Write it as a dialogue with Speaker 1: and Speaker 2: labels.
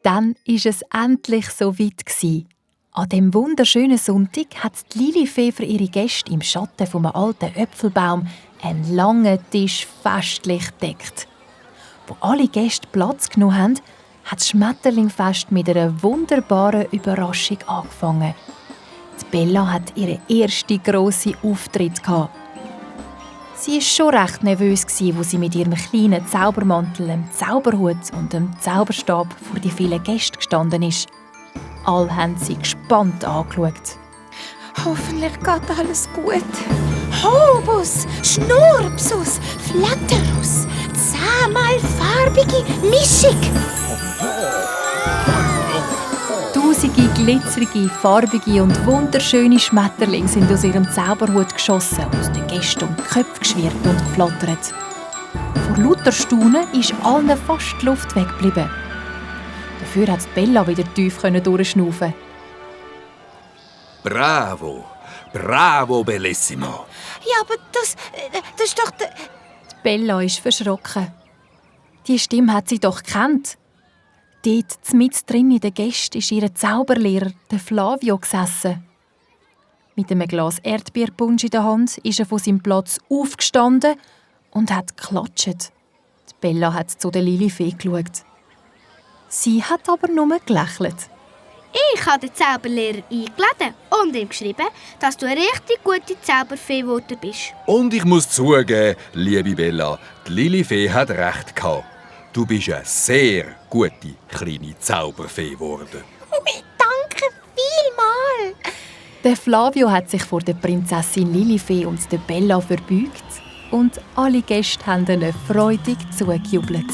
Speaker 1: Dann war es endlich so weit. An dem wunderschönen Sonntag hat die Lilifee für ihre Gäste im Schatten vom alten Äpfelbaum einen langen Tisch festlich gedeckt. Wo alle Gäste Platz genommen haben, hat das Schmetterlingfest mit einer wunderbaren Überraschung angefangen. Die Bella hat ihren ersten grossen Auftritt gehabt. Sie war schon recht nervös, als sie mit ihrem kleinen Zaubermantel, dem Zauberhut und dem Zauberstab vor die vielen Gästen gestanden ist. Alle haben sie gespannt angeschaut.
Speaker 2: Hoffentlich geht alles gut. Hobus, Schnurpsus, Flatterus, 10-mal farbige Mischung.
Speaker 1: Tausende glitzerige, farbige und wunderschöne Schmetterlinge sind aus ihrem Zauberhut geschossen und den Gästen um die Köpfe geschwirrt und geflattert. Vor lauter Staunen ist allen fast die Luft weggeblieben. Dafür hat Bella wieder tief durchschnaufen.
Speaker 3: Bravo, bravo, bellissimo.
Speaker 2: Ja, aber das ist doch der...
Speaker 1: Die Bella ist verschrocken. Die Stimme hat sie doch gekannt. Dort, mitten drin in den Gästen, ist ihr Zauberlehrer, der Flavio, gesessen. Mit einem Glas Erdbeerpunsch in der Hand ist er von seinem Platz aufgestanden und hat geklatscht. Die Bella hat zu der Lilifee geschaut. Sie hat aber nur gelächelt.
Speaker 4: Ich habe den Zauberlehrer eingeladen und ihm geschrieben, dass du eine richtig gute Zauberfee geworden bist.
Speaker 3: Und ich muss zugeben, liebe Bella, die Lilifee hat recht gehabt. Du bist eine sehr gute kleine Zauberfee geworden.
Speaker 2: Danke vielmals.
Speaker 1: Der Flavio hat sich vor der Prinzessin Lilifee und der Bella verbeugt und alle Gäste haben ihnen freudig zugejubelt.